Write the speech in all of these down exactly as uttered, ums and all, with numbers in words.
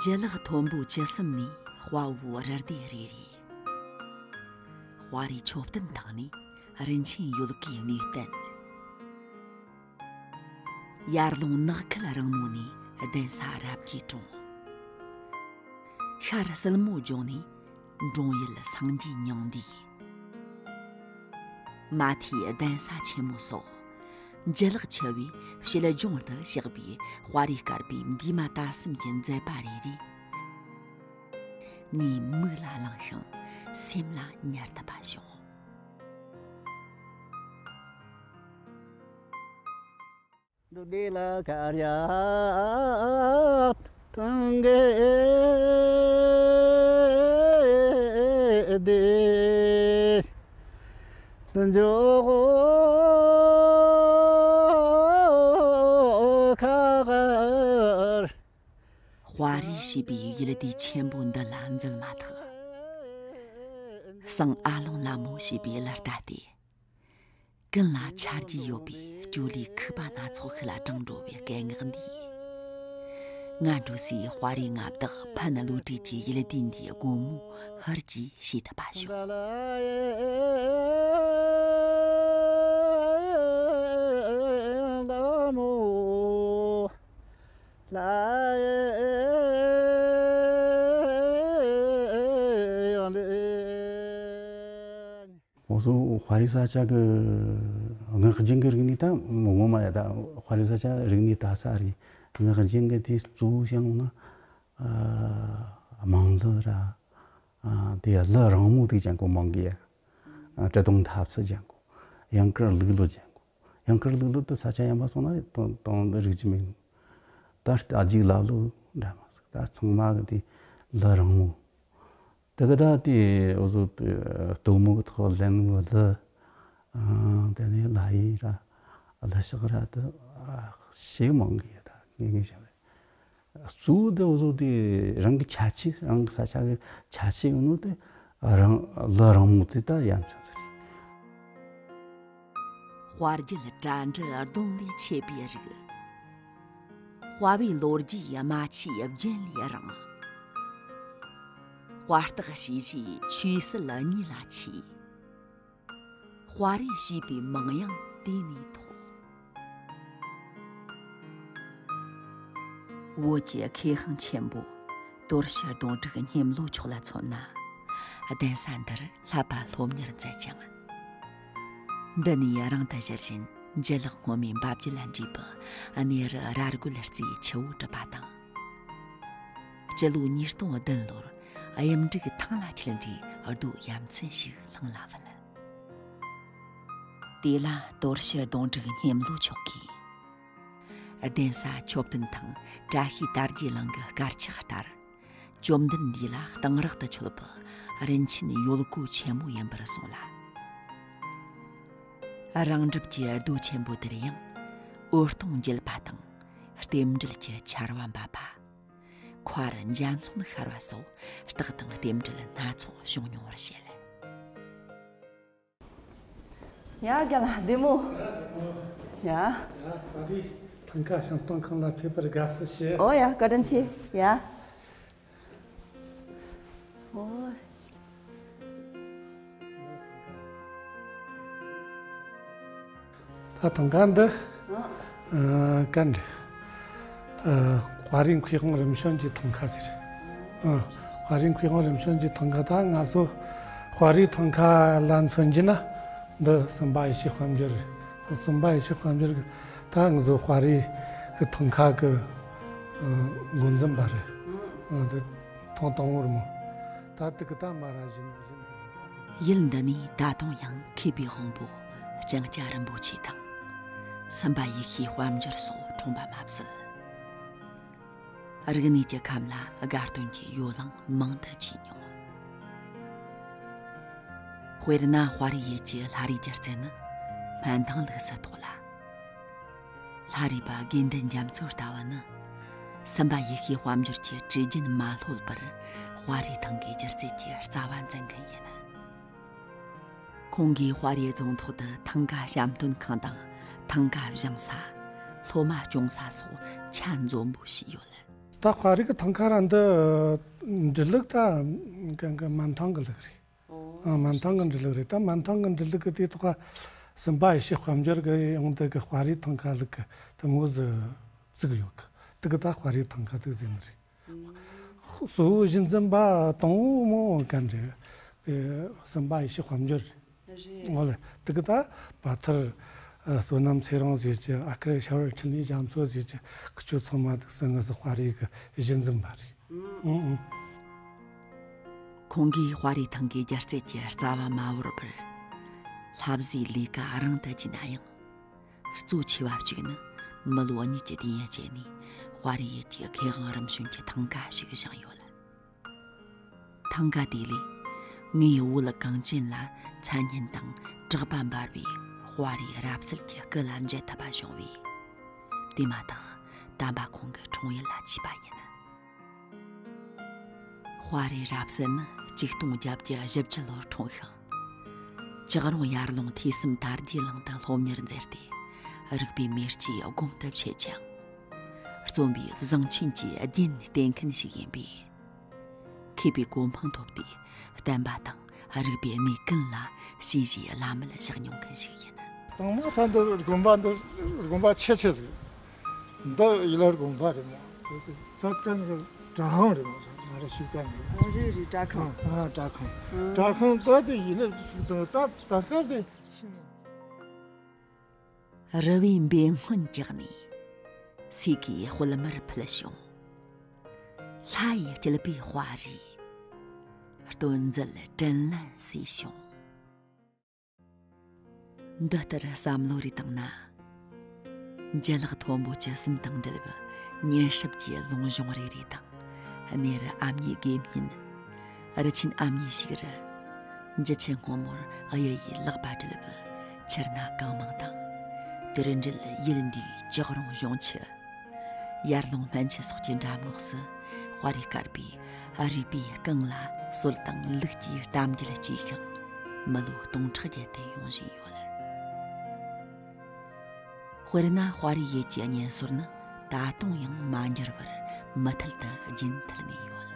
འཇུ་ལག་མཐོན་པོ་བཅུ་གསུམ་ནས་དཔའ་བོའི་རུ་སྡེ་རེ་རེ། དཔའ་རིས་མཆོད་རྟེན་ཐང་ནས་རིན་ཆེན་ཡོལ་གའི་སྣེ་བསྟན། ཡར་ཀླུང་ནགས་ཁུལ་རིང་མོ་ནས་གདན་ས་རབ་རྒྱས་གྲོང་། ཤར་སིལ་མོ་ལྗོངས་ནས་འབྲོང་ཡུལ་སངས་རྒྱས་ཉང་བདུད། མ་ཐའི་གདན་ས་ཆེན་མོ་སོགས། འཇུ་ལག་ཆུ་བོའི་བྱེལ་ལྗོངས་དུ་གཤེགས་པའི་དཔའ་རིས་དཀར་པོའི་འདས་མ་ད་གསུམ་གྱི་མཛད་པ་རེ་རེ། ངའི་མིག་ལ་ལང་ཞིང་སེམས་ལ་ཉར་ཐུབ་པ་བྱུང་། འདུག་བདེ་ལ་ཁར་ཡ་ཐང་གི་བདེ་འཇོག་ཁ་གར། དཔའ་རིས་ཞེས་པའི་ཡུལ་སྡེ་ཆེན་པོ་འདི་ལ་འཛུལ་མ་ཐག། ཟངས་ཨ་ལོང་ལ་མོ་ཞེས་པའི་གླུ་ལྟ་སྟེ། ཀུན་ལ་ཆ་རྒྱུས་ཡོད་པའི་སྐྱོ་ལའི་ཁུག་པ་སྣ་ཚོགས་ཤིག་ལ་དྲངས་འགྲོ་བའི་སྐད་ངག་འདིས། ང་འགྲོ་སའི་དཔའ་རིས་མངའ་བདག་ཕན་བློ་གྲོས་ཀྱི་ཡུལ་སྡེ་འདིའི་སྒོ་མོ་ཧུར་གྱིས་ཕྱེ་ཐུབ་པ་བྱུང་། འུ་ཚོ་དཔའ་རིས་ས་ཆ་གི་སྔགས་རྒྱུན་གྱི་རིག་གནས་ད་ངོ་མ་ཡ་ད་དཔའ་རིས་ས་ཆ་རིག་གནས་ད་ས་རེད། སྔགས་རྒྱུན་གྱི་དེ་གཙོ་བོ་བྱུང་ན་དམངས་གླུ་ར་དེ་གླུ་རིང་མོ་དེ་ཅན་གོ་མང་གི་ཡ། དྲི་དུང་ཐབ་ཚུལ་ཅན་གོ། ཡང་བསྐུར་གླུག་གླུ་ཅན་གོ། ཡང་བསྐུར་གླུག་གླུ་དེ་ས་ཆ་ཡན་པ་སོང་ན་དོན་དོན་རིག་གི་མིན། ད་རྟ་རྒྱུག་ལ་ལོ་འདྲ་མ་ཟིག་ད་ཚང་མ་གི་དེ་གླུ་རིང་མོ། དེ་ག་ད་དེ་འུ་ཚོ་དེ་སྟོན་མོ་གི་ཐོག་ལེན་མོ་ལ། ཨང་དེ་ནས་ལ་ཡི་ར་ལ་ཤག་ར་དེ་ཨ་ཞེ་མང་གི་ཡ་ད་ངེས་ངེས་བྱ་བས། གཙོ་བོ་དེ་འུ་ཚོ་དེ་རང་གི་ཁྱད་ཆོས་རང་གི་ས་ཆ་གི་ཁྱད་ཆོས་ཡོད་ནོ་དེ་རང་ལ་རིང་མོ་དེ་ད་ཡ་མཚན་ཟེར། དཔའ་རྒྱུད་དྲ་འབྲེལ་གདོང་ལས་མཆེད་པའི་རིགས། དཔའ་བོའི་ལོ་རྒྱུས་རྨ་ཆུའི་རྒྱུན་ལས་རིང་། དཔའ་རྟགས་ཞེས་བྱའི་ཆོས་སྲིད་གཉིས་ལ་མཆིས། དཔའ་རིས་ཞེས་པའི་མིང་ཡང་དེ་ནས་ཐོགས། བོད་ཀྱི་མཁས་དབང་ཆེན་པོ་དོར་ཞི་གདོང་དྲུག་སྙེམས་ལོ་མཆོག་ལ་མཚོན་ན། གདན་ས་འདིར་བསླབ་པ་སློབ་གཉེར་མཛད་ཅིང་། འདི་ནས་རིང་དུ་གཞིར་བཞིན་འཇུ་ལག་སྔོན་མའི་འབབ་རྒྱུད་ལ་འདྲེས་པའི་གནས་རི་ར་རྒོད་རྩེའི་ཆུ་བོ་གྲུབ་པ་དང་། སྤྱི་ལོ་ཉིས་སྟོང་བདུན་ལོར་གཡུ་འབྲུག་ཐང་ལ་ཁྱེར་འདྲའི་རྡོ་ཡ་མཚན་ཞིག་ལྷང་ལ་བུད། དེ་ལ་དོར་ཞི་གདོང་དྲུག་སྙེམས་ལོ་མཆོག་གིས། གདན་ས་མཆོད་རྟེན་ཐང་བཀྲ་ཤིས་དར་རྒྱས་གླིང་གི་དཀར་ཆག་ལྟར། བཅོམ་ལྡན་འདས་ལ་གཏང་རག་ཏུ་མཆོད་པའི་རིན་ཆེན་ཡོལ་གོ་ཆེན་མོ་ཡིན་པར་གསུངས་ལ། རང་གྲུབ་ཀྱི་རྡོ་ཆེན་པོ་དེར་ཡང་འོད་སྟོང་འགྱེད་པ་དང་རྟེན་འབྲེལ་གྱི་ཆར་བ་འབབ་པ། མཁར་འཇའ་ཚོན་ཤར་བ་སོགས་རྟགས་དང་རྟེན་འབྲེལ་སྣ་ཚོགས་བྱུང་མྱོང་བར་བཤད། ཡ་རྒན་ལགས་བདེ་མོ། ཡ། ད་རེས་ཐང་ཀ་བཤམས་སྟོན་ཁང་ལ་ཕེབས་པར་དགའ་བསུ་ཞུ། ཨོ་ཡ་བཀའ་དྲིན་ཆེ། ཡ། ཨོ། ད་ཐང་ཀ་འདི་ཨ་གན་རེད། ཨ་དཔའ་རིས་མཁས་དབང་རིམ་བྱོན་གྱི་ཐང་ཀ་ཟེར། ཨ་དཔའ་རིས་མཁས་དབང་རིམ་བྱོན་གྱི་ཐང་ཀ། ད་ང་ཚོ་དཔའ་རིས་ཐང་ཀ་ལ་མཚོན་གྱི་ན་འདི་སུམ་པ་ཡེ་ཤེས་དཔལ་འབྱོར་རེད། སུམ་པ་ཡེ་ཤེས་དཔལ་འབྱོར་གི་ད་ང་ཚོ་དཔའ་རིས་གི་ཐང་ཀ་གི་ཨ་འགོ་འཛིན་པ་རེད། ཨ་འདི་ཐེངས་དང་པོ་རེད་མོ། ད་དེ་གི་ད་མ་ར་བཞིན་བཞིན་ཟེར། ཡུལ་འདི་ནས་ད་དུང་ཡང་མཁས་པའི་དབང་པོ་ལྕང་སྐྱ་རིན་པོ་ཆེ་དང་། སུམ་པ་ཡེ་ཤེས་དཔལ་འབྱོར་སོགས་འཁྲུངས་པ་མ་ཟད། རིག་གནས་ཀྱི་ཁམས་ལ་དགའ་སྟོན་གྱི་ཡོ་ལང་མང་དུ་བྱས་མྱོང་། དཔེར་ན་དཔའ་རིས་ཡུལ་གྱི་ལྷ་རིས་སྒྱུ་རྩལ་ནི་སྨན་ཐང་ལུགས་སུ་གཏོགས་ལ། ལྷ་རིས་པ་དགེ་འདུན་རྒྱ་མཚོ་ལྟ་བུ་ནི། སུམ་པ་ཡེ་ཤེས་དཔལ་འབྱོར་གྱི་བྲིས་རྒྱུན་མ་ལྷོད་པར་དཔའ་རིས་ཐང་གའི་སྒྱུ་རྩལ་གྱི་རྩ་བ་འཛིན་མཁན་ཡིན། ཁོང་གིས་དཔའ་རིས་རྫོང་ཐོག་ཏུ་ཐང་ག་བཤམས་སྟོན་ཁང་དང་ཐང་ག་བཞེངས་ས། སློབ་མ་སྐྱོང་ས་སོགས་ཆ་འཛོམས་པོ་བྱས་ཡོད། ད་དཔའ་རིས་ཀྱི་ཐང་ཀ་ར་འདི་འབྲི་ལུགས་ད་ག་ག་མན་ཐང་གི་ལུགས་རེད། ཨོ། ཨ། མན་ཐང་གི་འབྲི་ལུགས་རེད། ད་མན་ཐང་གི་འབྲི་ལུགས་ཀྱི་དེ་ཐོག་ག་སེམས་དཔའ་ཡེ་ཤེས་དཔལ་འབྱོར་གྱི་ཡང་འདི་གི་དཔའ་རིས་ཐང་ཀ་ལུགས་ཀྱི་དེ་མོ་ཟིག་བཙུགས་ཡོད་གི། དེ་གི་ད་དཔའ་རིས་ཐང་ཀ་དེ་ཟེར་ནི་རེད། གཙོ་བོ་གཞི་འཛིན་པ་དང་པོ་མོ་ག་འདྲ་གི་སེམས་དཔའ་ཡེ་ཤེས་དཔལ་འབྱོར་རེད། རེད། འོ་ལེ། དེ་གི་ད་བ་ཐར། ཨ། བསོད་ནམས་ཚེ་རིང་ཟེར་གྱི། ཨ་ཁུ་ཤ་བར་འཕྲིན་ལས་རྒྱ་མཚོ་ཟེར་གྱི། ཁུ་ཆོ་ཚང་མ་དེ་ཚོ་ང་ཚོ་དཔའ་རིས་གི་གཞི་འཛིན་པ་རེད། ཨང་ཨང་། ཁོང་གིས་དཔའ་རིས་ཐང་གའི་སྒྱུ་རྩལ་གྱི་རྩ་བ་མ་བོར་བར། ལྷ་བཟོའི་ལས་ཀ་རང་དུ་བགྱིས་ན་ཡང་། གཙོ་ཆེ་བ་གཅིག་ནི་མི་ལོ་གཉིས་ཀྱི་དུས་ཡུན་སྤྱད་ནས་དཔའ་རིས་ཡུལ་གྱི་མཁས་དབང་རིམ་བྱོན་གྱི་ཐང་ག་ཞིག་བཞེངས་ཡོད། ཐང་ག་དེ་ལས་ངའི་བོད་གངས་ཅན་ལ་མཚན་སྙན་དང་གྲགས་པ་འབར་བའི་དཔའ་རིས་རབ་གསལ་གྱི་སྐུ་ལ་མཇལ་ཐུབ་པ་བྱུང་བས། དེ་མ་ཐག་དམ་པ་ཁོང་གི་འཁྲུངས་ཡུལ་ལ་ཆས་པ་ཡིན། དཔའ་རིས་རབ་གསལ་ནི་ཆིག་སྟོང་བརྒྱད་བརྒྱ་བཞི་བཅུ་ལོར་འཁྲུངས་ཤིང་། ལྕགས་རོང་ཡར་ཀླུང་ཐོས་བསམ་དར་རྒྱས་གླིང་དུ་སློབ་གཉེར་མཛད་དེ། རིག་པའི་མེ་ལྕེ་སྒོམ་དུ་མཆེད་ཅིང་། རྩོམ་པའི་བཟང་ཆེན་གྱི་རྒྱན་བསྟེན་མཁན་ཞིག་ཡིན་པས། མཁས་པའི་གོ་འཕང་ཐོབ་སྟེ། བསྟན་པ་དང་རིག་པའི་གནས་ཀུན་ལ་ཞི་བྱེད་བླ་མེད་བཞག་མྱོང་མཁན་ཞིག་ཡིན། དང་མ་ཚ་འདི་དགོན་པ་འདི་དགོན་པ་ཆེ་ཆེ་ཟིག་འདི་ཡི་ལ་དགོན་པ་རེད་མོ། ཚ་ཀན་གི་གྲྭ་ཁང་རེད་མོ། ང་ར་ཤུག་ཀན་གི། ཨ། རེད་རེད། གྲྭ་ཁང་། ཨ། གྲྭ་ཁང་། ཨ། གྲྭ་ཁང་ད་དེ་ཡི་ལ་ཞུགས་དང་ད་ད་སྐབས་དེ་ཤི་ནས། རི་བོའི་འབེན་སྔོན་བཀྱགས་ནས། སོས་ཀའི་སྤེལ་མར་ཕུལ་བྱུང་། ལྷ་ཡིས་བསྐྱེད་པའི་དཔའ་རིས། སྟོན་མཛད་དྲིན་ལན་གསོས་བྱུང་། འདི་ལྟར་བསམ་བློ་རེ་བཏང་ན། འཇའ་ལག་མཐོན་པོ་བཅུ་གསུམ་དང་འབྲེལ་བའི་ཉིན་སྲིབ་ཀྱི་ལུང་གཞུང་རེ་རེ་དང་། གནས་རི་ཨ་མྱེས་དགེ་བསྙེན། རི་ཆེན་ཨ་མྱེས་ཞིག་རི། འཇུ་ཆེན་སྔོན་མོར་གཡུ་ཡི་ལག་པ་བྲིས་པའི་ཆུ་སྣ་གང་མང་དང་། དེར་འབྲེལ་ཡུལ་འདིའི་ལྕགས་རོང་གཞོང་ཆུ། ཡར་ཀླུང་སྨན་ཆུ་སོགས་ཀྱི་འགྲམ་ངོགས་སུ་དཔའ་རིས་དཀར་པོས་རིག་པའི་རྐང་ལ་སྲོལ་དང་ལུགས་ཀྱི་གཏམ་རྒྱུད་བཅས་ཤིང་། མི་ལོ་སྟོང་ཕྲག་བརྒྱུད་དེ་ཡོང་བཞིན་ཡོད། དཔེར་ན་དཔའ་རིས་ཡུལ་གྱི་གཉེན་སྲོལ་ནི་ད་དུང་ཡང་མ་འགྱུར་བར་མུ་མཐུད་དུ་རྒྱུན་མཐུད་ནས་ཡོད།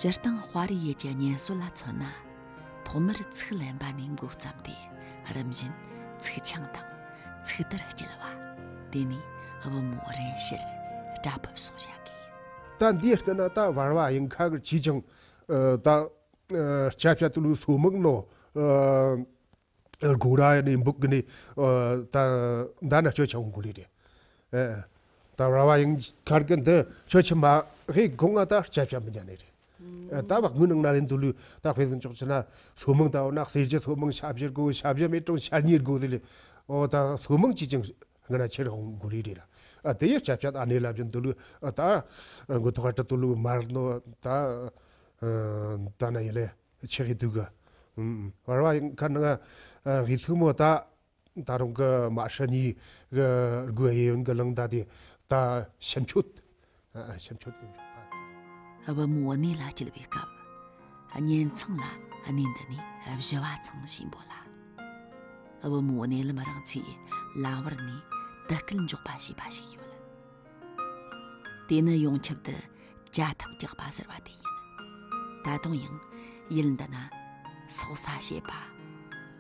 སྤྱིར་བཏང་དཔའ་རིས་ཡུལ་གྱི་གཉེན་སྲོལ་ལ་མཚོན་ན། ཐོག་མར་ཚིག་ལེན་པ་ནས་འགོ་བརྩམས་ཏེ། རིམ་བཞིན་ཚིག་འཆང་དང་ཚིག་དར་སྐྱེལ་བ། དེ་ནས་བུ་མོ་རེན་བཤེར། སྐྲ་ཕབ་སོགས་བྱ་དགོས། ད་འདིའི་སྐབས་ན་ད་བར་བ་གཡང་ཁ་གིས་ཅིས་ཀྱང་། ཨ། ད། ཨ། སྐྱ་བྱ་དུ་ལུ་སོ་མང་ནོ། ཨ། སྒོ་ར་ནས་འབུག་གི་ནས། ཨ། ད་འདི་ན་སྐྱོ་ཆང་གོ་ལི་རེད། ཨ། ད་བར་བ་གཡང་ཁ་གིས་འདི་སྐྱོ་ཆི་མ་ཧེ་གོང་ང་ད་སྐྱ་བྱ་མི་ཉན་ནི་རེད། ཨ། ད་བ་དགུན་ནང་ན་ལེན་དུ་ལུ་ད་དཔེ་ཟིན་ཆོག་ཆི་ན་སོ་མང་ད་བ་ན་གསེར་གྱི་སོ་མང་ཤ་བཞི་དགོ། ཤ་བཞི་མེད་རུང་ཤ་གཉིས་དགོ་ཟེར་ལེ། ཨོ་ད་སོ་མང་ཅིས་ཀྱང་ང་ན་ཆེར་འོང་གོ་ལི་རེད་ལ། ཨ། དེ་ཡི་སྐྱ་བྱ་ཨ་ནེ་ལབ་བཞིན་དུ་ལུ། ཨ། ད་མགོ་ཐོག་ཁ་ཏུ་ལུ་མར་ནོ་ད། ཨ། ད་ན་ཡི་ལེ། ཆེ་གི་དུ་གི། ཨུམ། བར་བ་ཡང་ཁ་ནང་ཨ་གི་ཐུ་མོ་ད། ད་རུང་གི་མ་ཧྲ་ནི་གི་རྒུ་ཨེ་ཡོན་གི་ལང་ད་དེ་ད་ཤམ་ཆོད། ཨ། ཤམ་ཆོད་གི་འཇོག་པ། བུ་མོ་གནས་ལ་སྐྱེལ་བའི་སྐབས། གཉེན་ཚང་ལ་གནས་འདི་ནས་བཞི་བ་ཚང་ཞེས་འབོད་ལ། བུ་མོ་གནས་ལམ་རིང་ཚེ་ལམ་བར་ནས་དུ་སྐད་འཇོག་པ་ཞེས་པ་ཞིག་ཡོད། དེ་ནི་ཡོངས་ཁྱབ་ཏུ་བཅའ་ཐབས་རྒྱག་པ་ཟེར་བ་དེ་ཡིན། ད་དུང་ཡང་ཡུལ་འདི་ན་སོག་ས་བྱེད་པ།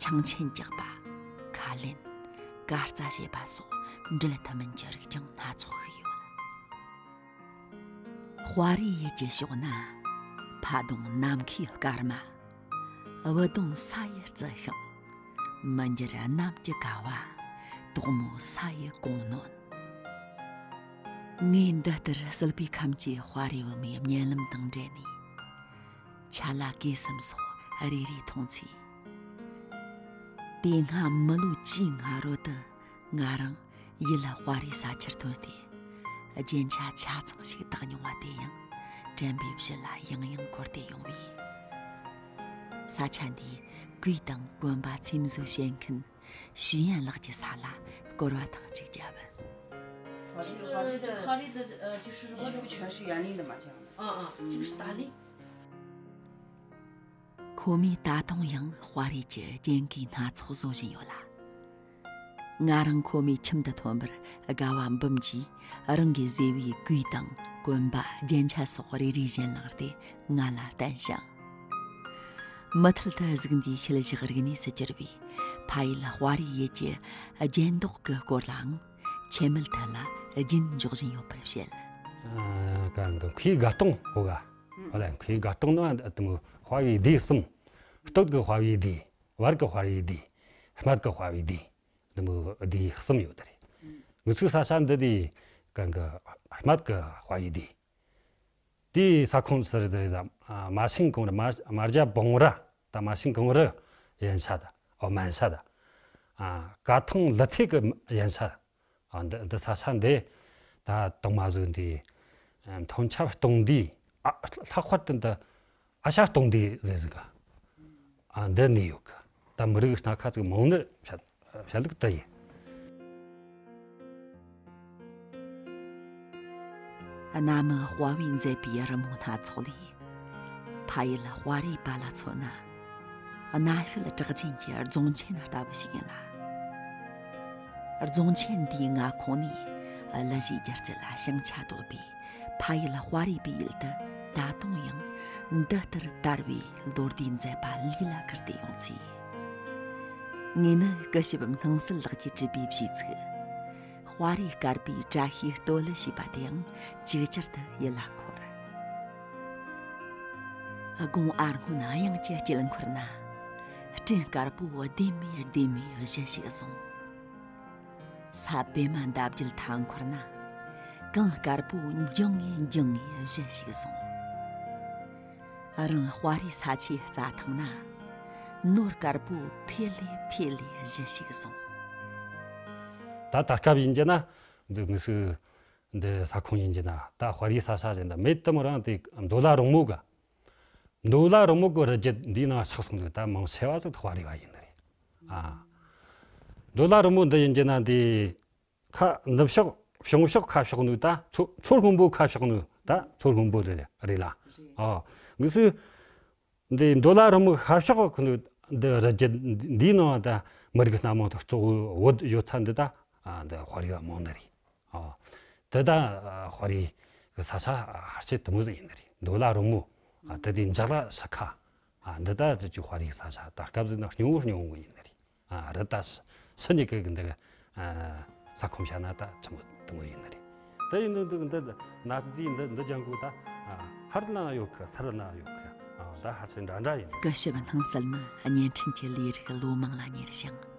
ཆང་ཆེན་རྒྱག་པ། ཁ་ལེན། གར་རྩ་བྱེད་པ་སོགས་འབྲལ་ཐབས་མིན་གྱི་རིགས་ཀྱང་སྣ་ཚོགས་ཤིག་ཡོད། དཔའ་རིས་ཡུལ་གྱི་ཕྱོགས་ན། ཕ་གདོང་ནམ་མཁའི་སྐར་མ། འུ་གདོང་ས་ཡི་རྩི་ཤིང་། མི་འགྱུར་གནམ་གྱི་ཀ་བ། དོག་མོ་ས་ཡི་གོང་གནོན། ངས་འདི་ལྟར་སྲིད་པའི་ཁམས་ཀྱི་དཔའ་རིས་བུ་མོའི་བརྙན་ལམ་དང་འབྲེལ་ནས། ཆ་ལ་གོས་གསུམ་སོགས་རེ་རེ་མཐོང་ཚེ། དེ་སྔ་མི་ལོ་བཅུའི་སྔ་རོལ་དུ་ང་རང་ཡུལ་དཔའ་རིས་ས་ཆར་ཐོན་ཏེ། རྒྱན་ཆ་ཆ་ཚང་ཞིག་བཏགས་མྱོང་བ་དེ་ཡང་དྲན་པའི་བཞི་ལ་ཡང་ཡང་འཁོར་ཏེ་ཡོང་བས། ས་ཆ་འདིའི་གོས་དང་གོན་པ་ཚིམ་བཟོ་བྱེད་མཁན་ཞུས་ཡན་ལགས་ཀྱི་ས་ལ་སྐོར་བ་ཐེངས་གཅིག་བརྒྱབ། 这个，这个哈利的，呃，就是什么？全是园林的嘛，这样的。嗯嗯，这个是大理。 ཁོ་མོས་ད་དུང་ཡང་དཔའ་རིས་ཀྱི་རྒྱན་གོས་སྣ་ཚོགས་བཟོ་བཞིན་ཡོད་ལ། ང་རང་ཁོ་མོའི་ཁྱིམ་དུ་ཐོན་པར་དགའ་བ་འབུམ་གྱིས་རང་གིས་བཟོས་པའི་གོས་དང་གོན་པ་རྒྱན་ཆ་སོགས་རེ་རེ་བཞིན་བླངས་ཏེ་ང་ལ་བསྟན་ཞིང་། མུ་མཐུད་དུ་གཟུགས་འདས་ཤུལ་བཞག་རིག་གནས་སུ་གྱུར་པའི་ཕ་ཡུལ་དཔའ་རིས་ཡུལ་གྱི་རྒྱན་འདོགས་ཀྱི་སྐོར་ལའང་ཆེད་མིད་ཐད་ལ་རྒྱུན་འཇོག་བཞིན་ཡོད་པར་བཤད། ཨ། གང་གི་ཁོའི་དགའ་སྟོན་གོ་ག་ཧོ་ལ་ཁོའི་དགའ་སྟོན་ནི་ཨ་དེ་མོ་དཔའ་བོའི་སྡེ་གསུམ། སྟོད་ཀྱི་དཔའ་བོའི་སྡེ། བར་གྱི་དཔའ་བོའི་སྡེ། སྨད་ཀྱི་དཔའ་བོའི་སྡེ། འདི་མོ་སྡེ་གསུམ་ཡོད་རེད། ང་ཚོའི་ས་ཆ་འདི་དེ་གང་གི་སྨད་ཀྱི་དཔའ་བོའི་སྡེ། དེའི་ས་ཁོངས་སུ་རེད་རེད་ཟ། མ་ཤིང་གངས་རི། མ་མ་རྒྱ་བོང་ར། ད་མ་ཤིང་གངས་རི་ཡན་ཆད་ད། ཨོ་མན་ཆད་ད། ཀ་ཐང་ལི་ཚེ་གི་ཡན་ཆད། ཨ། འདི་འདི་ས་ཆ་འདི་ད་དང་མ་བཟོས་འདི་མཐོན་ཆ་སྟོང་འདི། ཨ། ལྷག་པར་དུ་འདི་ཨ་ཤ་སྟོང་འདི་ཟེར་ཟིག་ག་ཨ། འདི་ནས་ཡོད་གི། ད་མི་རིགས་སྣ་ཁ་ཅིག་མང་ནི་བཤད་བཤད་ལུགས་དེ་ཡིན། གནའ་མི་དཔའ་བོས་མཛད་པའི་རི་མོ་སྣ་ཚོགས་ལས། ཕ་ཡུལ་དཔའ་རིས་པ་ལ་མཚོན་ན། གནའ་ཤུལ་གྲགས་ཅན་གྱི་རྫོང་ཆེན་ལྟ་བུ་ཞིག་ཡིན་ལ། རྫོང་ཆེན་འདིའི་མངའ་ཁོངས་ནས་གླུ་གཞས་སྒྱུ་རྩལ་ལ་ཞེན་ཆགས་དོད་པའི་ཕ་ཡུལ་དཔའ་རིས་པའི་ཡུལ་དུ་ད་དུང་ཡང་འདི་ལྟར་དར་བའི་མདོར་བསྡུས་མཛད་པ་ལུས་ལ་བཀུར་ཏེ་ཡོང་ཚེ། ངས་ནི་སྐུ་ཞབས་སྣང་གསལ་ལགས་ཀྱིས་བྲིས་པའི་བྱིས་ཚིག་དཔའ་རིས་དཀར་པོའི་བཀྲ་ཤིས་སྟོད་ལུ་ཞེས་པ་དེའང་ཅིག་ཅར་དུ་ཡིད་ལ་འཁོར། དགུང་ཨ་སྔོན་གཡང་གི་དཀྱིལ་འཁོར་ན། སྤྲིན་དཀར་པོ་ལྡེ་མོས་ལྡེ་མོས་གཞུ་ཞིག་བཟུང་། ས་པད་མ་འདབ་བརྒྱད་མཐའ་འཁོར་ན། གངས་དཀར་པོ་འགྱིང་ངེ་འགྱིང་ངེ་གཞུ་ཞིག་བཟུང་། རང་དཔའ་རིས་ས་ཆའི་རྩྭ་ཐང་ན། ནོར་དཀར་པོ་འཕེལ་ལེ་འཕེལ་ལེ་གཞུ་ཞིག་བཟུང་། ད་ད་སྐབས་ཡིན་གྱི་ན། འདི་དངོས་སུ་འདི་ས་ཁོངས་ཡིན་གྱི་ན། ད་དཔའ་རིས་ས་ཆ་ཟེར་ན་མེད་དུ་མི་རུང་དེ་མདོ་ལ་རིང་མོ་གི་མདོ་ལ་རིང་མོ་གི་རི་རྒྱུད་འདིའི་ནང་ཆགས་སོང་དུས། ད་མང་ཆེ་བ་ཟིག་དཔའ་རིས་བ་ཡིན་ནི་རེད། ཨ། མདོ་ལ་རིང་མོ་འདི་ཡིན་གྱི་ན་འདི་ཁ་འདི་ཕྱོགས་བྱང་ཕྱོགས་ཁ་ཕྱོགས་ནུས། ད་མཚོ་མཚོ་སྔོན་པོ་ཁ་ཕྱོགས་ནུས། ད་མཚོ་སྔོན་པོ་རེད་རེད་ལ། ཨ། དངོས་སུ་འདི་མདོ་ལ་རིང་མོ་ཁ་ཕྱོགས་ཁུ་ནུས་འདི་རི་རྒྱུད་འདིའི་ནང་ད་མི་རིགས་སྣ་མང་དུ་གཙོ་བོ་བོད་ཡོད་ས་འདི་ད། ཨ། འདི་དཔའ་རིས་བ་མང་ནི་རེད། ཨ། དེ་ད་དཔའ་རིས་གི་ས་ཆ་ཧར་ཆེ་དུ་མོ་ཟིག་ཡིན་ནི་རེད། མདོ་ལ་རིང་མོ། ཨ། དེ་དེ་འཇག་ལ་ས་ཁ། ཨ། འདི་ད་ཅིག་དཔའ་རིས་ས་ཆ་ད་སྐབས་ཟིག་ན་སྙིང་བོ་སྙིང་བོ་ཡིན་ནི་རེད། ཨ། རི་ད་སུ་གཉིས་ཀའི་འདི་གི། ཨ། ས་ཁོངས་བཤད་ན་ད་ཆི་མོ་དུ་མོ་ཡིན་ནི་རེད། དེ་ཡིན་ནི་འདུག་འདི་ན་རྫི་འདི་འདི་ལྗང་གུ་ད། ཨ། ཧར་ལ་ཡོད་གི་སར་ལ་ཡོད་གི། ཨ། ད་ཧར་ཆེ་འདྲ་འདྲ་ཡིན། སྐུ་ཞབས་སྣང་གསལ་ནི་བརྙན་འཕྲིན་གྱི་ལས་རིགས་ལོ་མང་ལ་གཉེར་ཞིང་།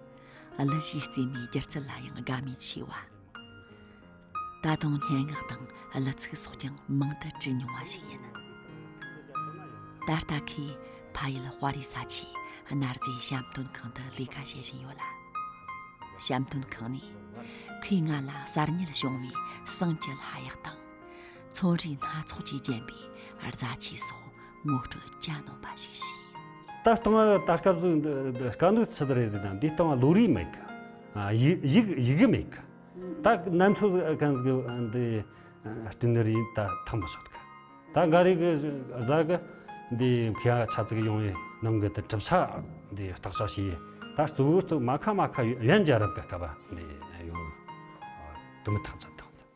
གླུ་གཞས་རྩེད་མོའི་སྒྱུ་རྩལ་ལ་ཡང་དགའ་མོས་ཆེ་བ། ད་དུང་སྙན་ངག་དང་གླུ་ཚིག་སོགས་ཀྱང་མང་དུ་བྲིས་མྱོང་བ་ཞིག་ཡིན། ད་ལྟ་ཁོས་ཕ་ཡུལ་དཔའ་རིས་ས་ཆའི་གནའ་རྫས་བཤམས་སྟོན་ཁང་དུ་ལས་ཀ་བྱེད་བཞིན་ཡོད་ལ། བཤམས་སྟོན་ཁང་ནས་ཁོས་ང་ལ་གསར་རྙེད་བྱུང་བའི་ཟངས་ཀྱི་ལྷ་གཡག་དང་། ཚོན་རིས་སྣ་ཚོགས་ཀྱིས་བརྒྱན་པའི་རྫ་ཆས་སོགས་ངོ་སྤྲོད་གྱ་ནོམ་པ་ཞིག་བྱས། ད་ལྟ་ང་ད་སྐབས་སུ་འདི་འདི་དཀའ་གནད་ཆི་ཟིག་རེད་ཟེར་ན། འདི་ལྟ་བ་ལོ་རིས་མེད་གི། ཨ། ཡི་ཡི་ཡི་གེ་མེད་གི། ད་གནམ་མཚོ་ཟིག་གང་ཟིག་འདི་སྤྲིན་རིས་ད་ཐང་མི་ཆོད་གི། ད་འགའ་རེ་གི་རྫ་གི་འདི་ཁ་ཆ་ཙིག་ཡོང་བའི་ནང་གི་དེ་གྲུབ་ཆ་འདི་བརྟག་དཔྱད་བྱས། ད་གཙོ་བོ་གཙོ་མ་ཁ་མ་ཁ་ཡོན་རྒྱལ་རབས་གི་སྐབས་འདི་ཡོང་དུ་མི་ཐང་ཆད་ཐང་ཟེར།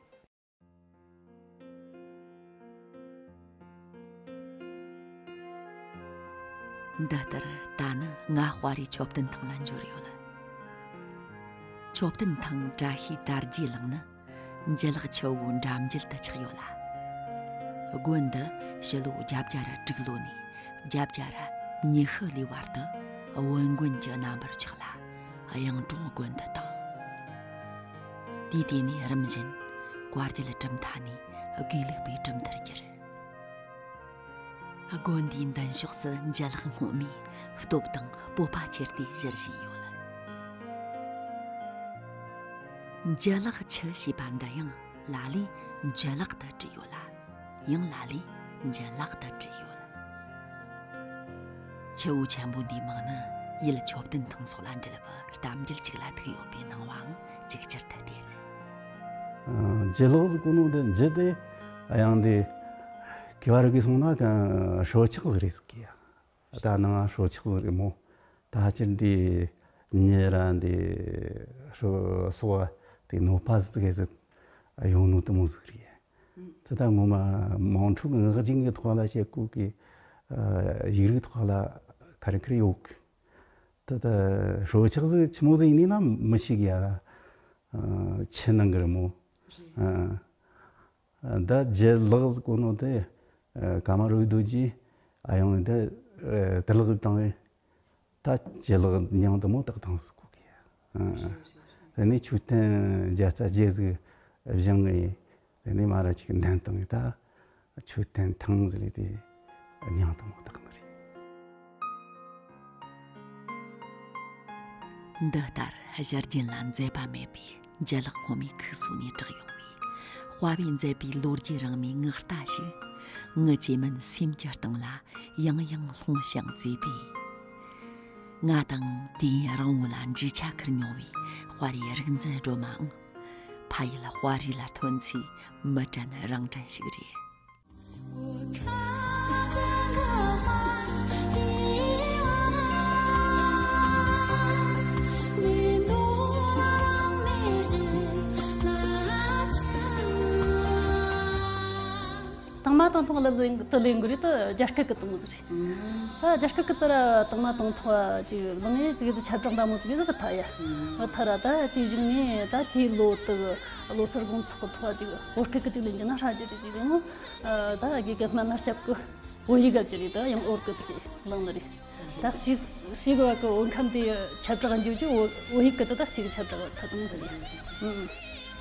འདི་ལྟར་ད་ནི་ང་དཔའ་རིས་མཆོད་རྟེན་ཐང་ལ་འབྱོར་ཡོད། མཆོད་རྟེན་ཐང་བཀྲ་ཤིས་དར་རྒྱས་གླིང་ནི་འཇུ་ལག་ཆུ་བོའི་འགྲམ་རྒྱུད་དུ་ཆགས་ཡོད་ལ། དགོན་འདི་ཕྱི་ལོ་བརྒྱད་བརྒྱ་ར་དྲུག་ལོ་ནས་བརྒྱད་བརྒྱ་ར་ཉི་ཤུ་ལོའི་བར་དུ་བོན་དགོན་གྱི་རྣམ་པར་ཆགས་ལ། གཡུང་དྲུང་དགོན་དུ་བཏགས། དུས་དེ་ནས་རིམ་བཞིན་བཀའ་བརྒྱུད་གྲུབ་མཐའ་ནས་དགེ་ལུགས་པའི་གྲུབ་མཐར་གྱུར། དགོན་འདིའི་མདུན་ཕྱོགས་སུ་འཇུ་ལག་སྔོན་མའི་སྟོབས་དང་སྤོབས་པ་ཁྱེར་ཏེ་བཞུར་བཞིན་ཡོད། འཇུ་ལག་ཆུ་ཞེས་པ་འདི་ཡང་ལ་ལས་འཇུ་ལག་ཏུ་བྲིས་ཡོད་ལ། ཡང་ལ་ལས་འཇུ་ལག་ཏུ་བྲིས་ཡོད། ཆུ་བོ་ཆེན་པོ་འདིའི་མིང་ནི་ཡུལ་མཆོད་རྟེན་ཐང་སོགས་ལ་འབྲེལ་བའི་གཏམ་རྒྱུད་ཅིག་ལ་ཐུག་ཡོད་པའི་སྣང་བའང་ཅིག་ཅར་དུ་སྟེར། ཨ། འཇུ་ལག་ཟེར་གོ་ནོ་འདི་འཇུ་དེ་ཡང་འདི་གི་བར་གི་སོང་ན་གང་སྲོག་ཆགས་ཟིག་རེད་ཟེར་གི་ཡ། ད་ནང་སྲོག་ཆགས་ཟིག་རེད་མོ། ད་ཕྱིར་འདི་ ཉེ་ར་འདི་ཧྲོ་སོ་དེ་ནོ་པ་ཟིག་གེ་ཟིག་ཡོང་ནོ་དེ་མོ་ཟིག་རེད། དེ་ད་ངོ་མ་དམངས་ཁྲོད་ཀྱི་ངག་རྒྱུན་གྱི་ཐོག་ལ་བཤད་དགོས་གི། ཡིག་རིགས་ཐོག་ལ་ཁ་རི་ཁ་རི་ཡོད་གི། ད་ད་ཧྲོ་ཆག་ཟིག་ཆི་མོ་ཟིག་ཡིན་ནི་ན་མི་ཤེས་གི་ཡ། ཆི་ནང་གི་རི་མོ། ད་ཇེ་ལག་ཟིག་གོ་ནོ་དེ་ཀ་མ་རུ་རྡོ་རྗེ་ཨ་ཡོང་དེ་དེ་ལག་བཏང་བས། ད་ཇེ་ལག་མྱང་དེ་མོ་དག་བཏང་ཟིག་གོ་གི་ཡ། དེ་ནས་མཆོད་རྟེན་བརྒྱ་རྩ་བརྒྱད་ཟིག་བཞེངས་ངས། དེ་ནས་མ་ར་ཅིག་འདན་བཏང་ངས་ད། མཆོད་རྟེན་ཐང་ཟེར་ལེ་དེ་མྱང་དང་མོ་དག་ནི་རེད། འདི་ལྟར་གཞི་རྒྱུན་ལ་འཛད་པ་མེད་པའི་ལྗད་ལག་སྔོན་མའི་ཁུག་སོ་ནས་བསྒྲགས་ཡོང་བའི་དཔའ་བོས་མཛད་པའི་ལོ་རྒྱུས་རིང་མོའི་ངག་རྟ་ཞིག་ངུ་ཅེ་མིན་སེམས་ཀྱི་གཏིང་ལ་ཡང་ཡང་ལྷུང་ཞིང་མཛེས་པས། ང་དང་དུས་ཡུན་རིང་བོ་ལ་འབྲེལ་ཆ་འཁུར་མྱོང་བའི་དཔའ་རིས་རིག་འཛིན་སྒྲོལ་མའང་། ཕ་ཡུལ་དཔའ་རིས་ལ་ཐོན་ཚེ་མི་དྲན་རང་དྲན་ཞིག་རེད། དང་མ་དང་ཐོག་ལ་ལེན་དུ་ལེན་དགོས་རེད། ད་རྒྱ་སྐད་ཀྱི་དང་ཟིག་རེད། ད་རྒྱ་སྐད་ཀྱི་དེ་ར་དང་མ་དང་ཐོག་ཅིག་བླངས་ངས་ཙིག་ཙིག་ཁྱབ་བསྒྲགས་འདྲ་མོ་ཙིག་ཙིག་གི་ཐ་ཡ། ཐ་ར་ད་དེ་བཞིན་ནས་ད་དེའི་ལོ་དུ་ལོ་སར་དགོང་ཚོགས་ཀྱི་ཐོག་ཅིག་བོད་སྐད་ཀྱི་ཅིག་ལེན་རྒྱུ་ན་ཧྲ་རྒྱུ་རེད་ཅིག་རེད་མོ། ད་དགེ་རྒན་སྨན་སྣ་སྐྱབས་ཀྱི་བོད་ཡིག་ག་ཅིག་རེད། ད་ཡང་ཨོར་སྐད་དུ་བླངས་ནི་རེད། ད་ཞིག་ཞིག་བ་གི་འོ་ཁམས་དེ་ཁྱབ་བསྒྲགས་འགྱུར་རྒྱུ་བོད་ཡིག་གི་དུ་ད་ཞིག་ཁྱབ་བསྒྲགས་ཐ་དང་ཟིག་རེད།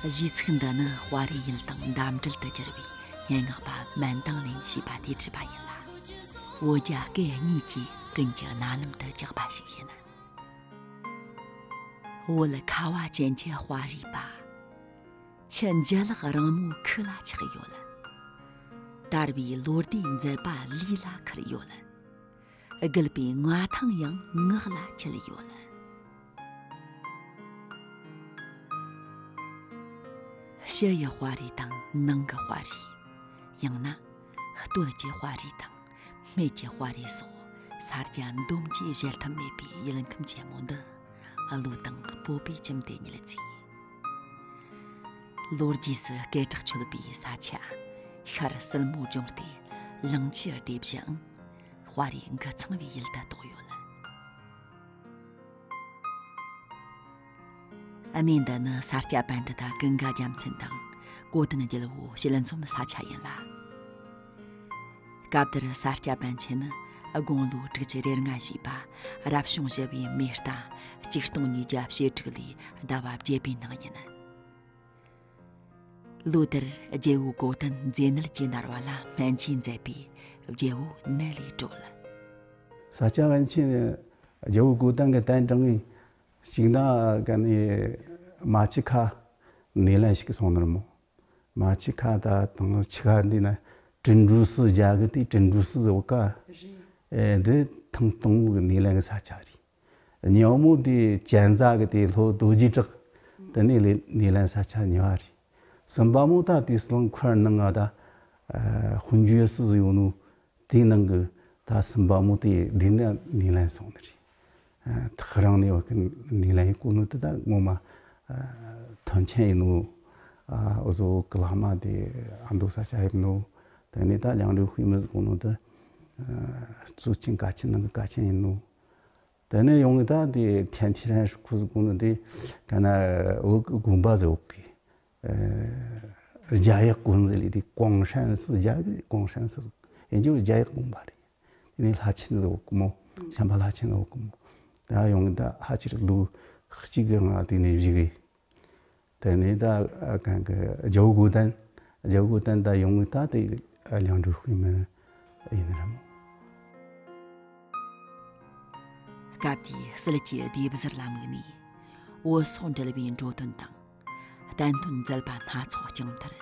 གཞས་ཚིག་འདི་ནི་དཔའ་རིས་ཡུལ་དང་འདབས་འབྲེལ་དུ་གྱུར་བའི་སྙན་ངག་པ་མན་དང་ལེན་ཞེས་པ་དེས་བྲིས་པ་ཡིན་ལ། བོད་རྒྱ་སྐད་གཉིས་ཀྱིས་ཀུན་གྱི་རྣ་ལམ་དུ་གྲགས་པ་ཞིག་ཡིན། བོད་ཁ་བ་ཅན་གྱི་དཔའ་རིས་པ། ཁྱི་འཇའ་ལག་རིང་མོའི་ཁུག་ལ་ཆགས་ཡོད། དར་བའི་ལོ་ཟླའི་མཛད་པ་ལུས་ལ་ཁུར་ཡོད། རྒུད་པའི་མངའ་ཐང་ཡང་ངག་ལ་འཁྱིལ་ཡོད། ཕྱི་ཡི་དཔའ་རིས་དང་ནང་གི་དཔའ་རིས། ཡང་ན་སྟོད་ཀྱི་དཔའ་རིས་དང་སྨད་ཀྱི་དཔའ་རིས་སོགས་ས་རྒྱ་འདོམ་གྱིས་གཞལ་ཐབས་མེད་པའི་ཡུལ་ཁམས་ཆེན་མོ་འདི་ཀླུ་དང་སྤོབས་པས་བཅིངས་ཏེ་ཉིལ་ཚེ། ལོ་རྒྱུས་སུ་སྐད་གྲགས་ཆོད་པའི་ས་ཆ་ཤར་སིལ་མོ་ལྗོངས་ཏེ་གླིང་ཆུ་ལྡེ་བཞིའང་དཔའ་རིས་འགུ་ཚང་བའི་ཡུལ་དུ་གཏོགས་ཡོད། གནས་འདི་ནི་ས་སྐྱ་པཎྜི་ཏ་ཀུན་དགའ་རྒྱལ་མཚན་དང་གོ་དན་རྒྱལ་པོ་ཞལ་འཛོམས་ས་ཆ་ཡིན་ལ། སྐབས་དེར་ས་སྐྱ་པཎ་ཆེན་ནི་དགུང་ལོ་དྲུག་ཅུ་རེ་ལྔ་བཞེས་པ་རབ་བྱུང་བཞི་པའི་མེ་རྟ་གཅིག་སྟོང་ཉིས་བརྒྱ་ཞེ་དྲུག་ལོའི་ཟླ་བ་བརྒྱད་པའི་ནང་ཡིན། ལོ་དེར་རྒྱལ་པོ་གོ་དན་མཛེ་ནད་ཀྱིས་མནར་བ་ལ་སྨན་བཅོས་མཛད་པས་རྒྱལ་པོ་ནད་ལས་གྲོལ། ས་སྐྱ་པཎ་ཆེན་རྒྱལ་པོ་གོ་དན་གྱི་གདན་དྲངས་ནས་གཅིག་ན་ག་ནས་མ་ཆུ་ཁ་སྣེ་ལེན་ཞིག་སོང་ནི་རེད་མོ། མ་ཆུ་ཁ་ད་དང་ཆུ་ཁ་འདི་ན་དྲིན་གྲོ་སི་རྒྱ་གི་དེ་དྲིན་གྲོ་སི་ཟེར་བ་ཀ། ཨེ་འདི་ཐེངས་དང་པོ་གི་སྣེ་ལེན་གི་ས་ཆ་རེད། ཉག་མོ་དེ་གྱན་རྩ་གི་དེ་ལྷོ་རྡོ་རྗེ་བྲག་དེ་ནས་ལེ་སྣེ་ལེན་ས་ཆ་ཉག་རེད། སུམ་པ་མོ་ད་དེ་སི་ལང་ཁར་ནང་ང་ད་ཨ་ཧུན་ཇུ་སི་ཟེར་ཡོད་ནོ། དེའི་ནང་གི་ད་སུམ་པ་མོ་དེ་འདི་ནས་སྣེ་ལེན་སོང་ནི་རེད། ཐག་རིང་ནས་བ་ཀི་སྣེ་ལེན་ཡེ་གོ་ནོ་དེ་ད་ངོ་མ་ཐོན་ཆེན་ཡིན་ནོ། འུ་ཟོ་གི་བླ་མ་དེ་ཨ་མདོ་ས་ཆ་ཡིན་ནོ། དེ་ནས་ད་ལང་ཀྲོའི་དཔེ་མི་ཟིག་གོ་ནོ་དེ་གཙོ་ཆེན་ཀ་ཆེན་ནང་གི་ཀ་ཆེན་ཡིན་ནོ། དེ་ནས་ཡོང་གི་ད་དེ་ཐན་ཐི་རན་ཁུ་ཟིག་གོ་ནོ་དེ་ག་ན་འུ་གི་དགོན་པ་ཟིག་འུ་གི་རྒྱ་ཡག་དགོན་ཟེར་ལེ་དེ་གོང་ཧྲན་སི་རྒྱ་གི་གོང་ཧྲན་སི་ཡིན་རྒྱུ་རྒྱ་ཡག་དགོན་པ་རེད། དེ་ནས་ལྷ་ཆེན་ཟེར་གི་མོ། བྱམས་པ་ལྷ་ཆེན་ཟེར་གི་མོ། ད་ཡོང་གི་ད་ཧ་ཅིར་ལོ་གཅིག་གི་ང་དེ་ནས་བཞུགས་གི། དེ་ནས་ད་གང་གི་རྒྱལ་པོ་གོ་དན། རྒྱལ་པོ་གོ་དན་ད་ཡོང་གི་ད་དེ་ལང་ཀྲོའི་དཔེ་མི་ཡིན་ནི་རེད་མོ། སྐབས་དེའི་སྲིད་ཀྱི་ལྡེ་བཟུར་ལ་དམིགས་ནས་བོད་སོག་འབྲེལ་བའི་འགྲོ་དོན་དང་། བསྟན་དོན་མཛད་པ་སྣ་ཚོགས་བསྐྱངས་མཐར།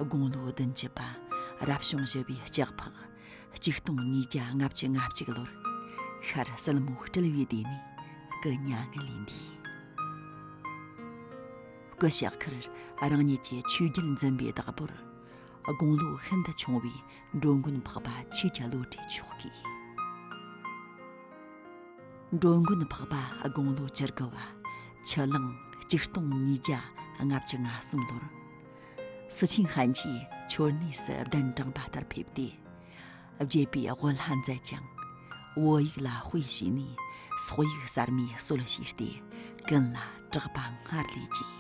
དགུང་ལོ་བདུན་ཅུ་པ་རབ་བྱུང་བཞི་པའི་ལྕགས་ཕག་གཅིག་སྟོང་ཉིས་བརྒྱ་ལྔ་བཅུ་ང་གཅིག་ལོར་ཤར་སིལ་མོ་སྤྲུལ་བའི་སྡེ་ནས་སྐུ་མྱ་ངན་ལས་འདས། སྐུ་ཞབས་ཁར་རང་ཉིད་ཀྱི་ཆོས་རྒྱལ་འཛིན་པའི་བདག་པོར་དགུང་ལོ་ཤིན་ཏུ་ཆུང་བའི་འགྲོ་མགོན་འཕགས་པ་ཆོས་ཀྱི་བློ་གྲོས་མཆོག་གིས། འགྲོ་མགོན་འཕགས་པ་དགུང་ལོ་བཅུ་དགུ་བ། ཆུ་གླང་ཆིག་སྟོང་ཉིས་བརྒྱ་ལྔ་བཅུ་ང་གསུམ་ལོར། སི་ཆིན་ཧན་གྱིས་མཆོད་གནས་སུ་གདན་དྲངས་པ་ལྟར་ཕེབས་ཏེ། བརྒྱད་པའི་དབུ་ལྷ་མཛད་ཅིང་། བོད་ཡིག་ལ་དཔེ་བྱས་ནས་སོག་ཡིག་གསར་མའི་སྲོལ་ཕྱེས་ཏེ། ཀུན་ལ་གྲགས་པ་སྔར་ལས་ཀྱིས།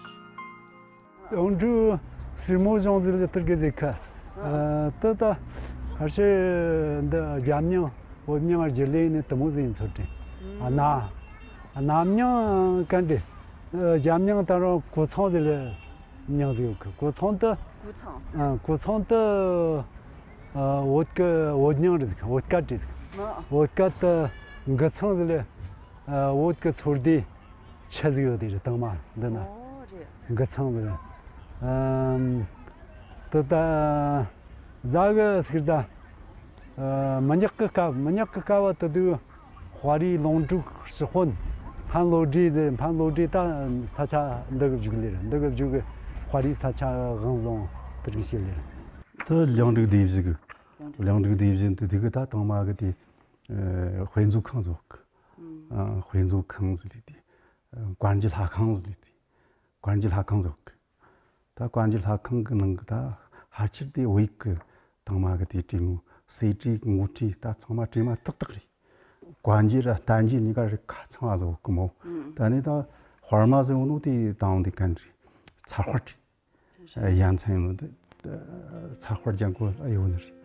ཡོང་འབྲུ་སྲིན་མོ་གཞུང་ཟིག་ལ་ཐུར་གི་ཟིག་ཁ། ཨ། དེ་ད་ཧར་ཤེ་འདི་རྒྱབ་མྱང་བོད་མྱང་བརྒྱུད་ལས་ནི་དུ་མོ་ཟིག་ཡིན་ཚོད་དྲན། ཨ་ན། ཨ་ན་མྱང་གན་དེ། རྒྱབ་མྱང་ད་རུང་གོ་ཚང་ཟིག་ལ་མྱང་ཟིག་ཡོད་གི། གོ་ཚང་དུ། གོ་ཚང་། ཨ། གོ་ཚང་དུ། ཨ། བོད་ཀི་བོད་མྱང་རེད་ཟིག་བོད་སྐད་རེད་ཟིག་བོད་སྐད་དུ་འགི་ཚང་ཟིག་ལ། ཨ། བོད་ཀི་ཚོར་དེ། ཆི་ཟིག་ཡོད་དེ་རེད། དང་མ་འདི་ན། ཨོ་རེད། འགི་ཚང་གི། ཨམ། དེ་ད་ཟ་གི་ཟིག་ད། ཨ། མི་ཉག་གི་སྐབས། མི་ཉག་གི་སྐབས་བ་དེ་དུས་དཔའ་རིས་ལུང་དྲུག་ཞི་དཔོན་ཕན་བློ་གྲོས་དེ། ཕན་བློ་གྲོས་ད་ས་ཆ་འདི་གི་བཞུགས་ལེ་རེད། འདི་གི་བཞུགས་གི་དཔའ་རིས་ས་ཆ་དབང་བཟུང་དེར་གི་བྱེད་ལེ་རེད། དེ་ལང་དྲུག་སྡེ་བཞི་གི། ལང་དྲུག་སྡེ་བཞི་དེ་དུས་གི་ད་དང་མ་གི་དེ། ཨ། དཔེ་མཛོད་ཁང་ཟིག་གི། ཨ། དཔེ་མཛོད་ཁང་ཟིག་ལས་དེ། ཨ། བཀའ་འགྱུར་ལྷ་ཁང་ཟིག་ལས་དེ། བཀའ་འགྱུར་ལྷ་ཁང་ཟིག་གི། ད་བཀའ་འགྱུར་ལྷ་ཁང་གི་ནང་གི་ད་ཕལ་ཆེར་དེ་བོད་ཡིག་གི་དང་མ་གི་དེ་བྲིས་ནོ། གསེར་བྲིས་དངུལ་བྲིས་ད་ཚང་མ་བྲིས་མ་ཏག་ཏག་རེད། བཀའ་འགྱུར་ར་བསྟན་འགྱུར་གཉིས་ཀ་རེད། ཁ་ཚང་བ་ཟིག་གི་མོ། ཨང་། ད་ནི་ད་དཔར་མ་ཟིག་ཡོད་ནོ་དེ་དང་དེ་གན་རེད། ཚ་དཔར་རེད། ཡ་མཚན་ཡིན་ནོ་དེ་ཚ་དཔར་ལྗང་ཁུ་ཡོད་ནི་རེད།